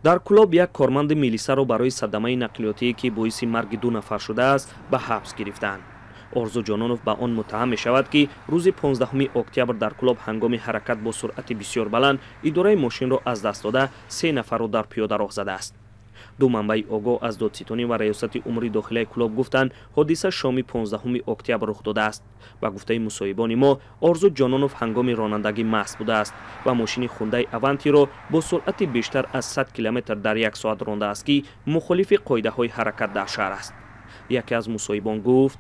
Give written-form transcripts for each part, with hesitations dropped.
Дар Кӯлоб як корманди милисаро барои садамаи нақлиётие, ки боиси марги 2 нафар шудааст, ба ҳабс гирифтаанд. Орзу Ҷононов ба он муттаҳам мешавад, ки рӯзи 15 октябр дар Кӯлоб ҳангоми ҳаракат бо суръати бисёр баланд идораи мошинро аз даст дода, 3 нафарро дар пиёдароҳ задааст. Ду манбаи огоҳ аз додситонӣ ва раёсати умури дохилаи Кӯлоб гуфтанд, ҳодиса шоми 15 октябр рух додааст. Ба гуфтаи мусоҳибони мо, Орзу Ҷононов ҳангоми ронандагӣ маст будааст ва мошини Хундай Авантиро бо суръати бештар аз 100 километр дар як соат рондааст, ки мухолифи қоидаҳои ҳаракат дар шаҳр аст. Яке аз мусоҳибон гуфт: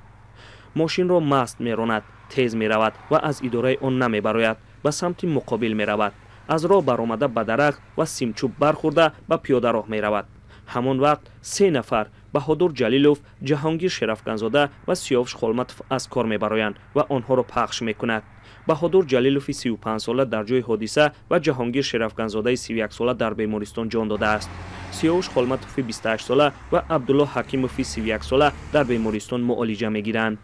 мошинро маст меронад, тез меравад ва аз идораи он намебарояд, ба самти муқобил меравад, аз роҳ баромада ба дарахт ва симчӯб бархӯрда ба пиёдароҳ меравад. Ҳамон вақт 3 нафар, Баҳодур Ҷалилов, Ҷаҳонгир Шерафганзода ва Сиёвуш Холматов, аз кор мебароянд ва онҳоро пахш мекунад. Баҳодур Ҷалилови 35сола дар ҷои ҳодиса ва Ҷаҳонгир Шерафганзодаи 31сола дар бемористон ҷон додааст. Сиёвуш Холматови 28сола ва Абдулло Ҳакимови 31сола дар бемористон муолиҷа мегиранд.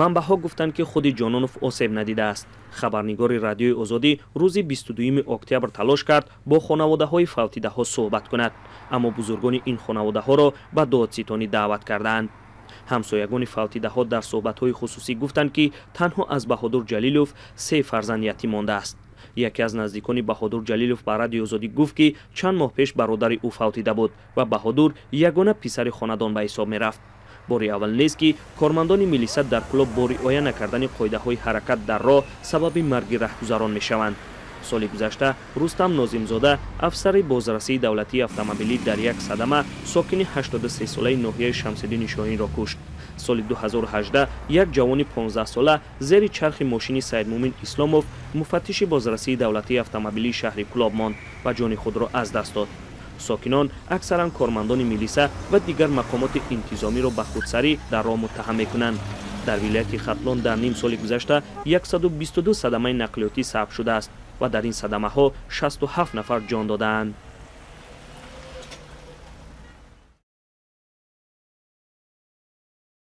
Манбаъҳо гуфтанд, ки худи Ҷононов осеб надидааст. Хабарнигори Радиои Озодӣ рӯзи 22 октябр талош кард бо хонаводаҳои фавтидаҳо суҳбат кунад, аммо бузургони ин хонаводаҳоро ба додситонӣ даъват кардаанд. Ҳамсоягони фавтидаҳо дар суҳбатҳои хусусӣ гуфтанд, ки танҳо аз Баҳодур Ҷалилов 3 фарзанд ятим мондааст. Яке аз наздикони Баҳодур Ҷалилов ба Радиои Озодӣ гуфт, ки чанд моҳ пеш бародари ӯ фавтида буд ва Баҳодур ягона писари хонадон ба ҳисоб мерафт. Бори аввал нест, ки кормандони милиса дар Кӯлоб бо риоя накардани қоидаҳои ҳаракат дар роҳ сабаби марги раҳгузарон мешаванд. Соли гузашта Рустам Нозимзода, афсари бозрасии давлатии автомобилӣ, дар як садама сокини 83солаи ноҳияи Шамсиддини Шоҳинро кушт. Соли 2018 як ҷавони 15сола зери чархи мошини Саидмумин Исломов, муфаттиши бозрасии давлатии автомобилии шаҳри Кӯлоб, монд ва ҷони худро аз даст дод. Сокинон аксаран кормандони милиса ва дигар мақомоти интизомиро ба худсарӣ дар роҳ муттаҳам мекунанд. Дар вилояти Хатлон дар ним соли гузашта 122 садамаи нақлиётӣ сабт шудааст ва дар ин садамаҳо 67 нафар ҷон додаанд.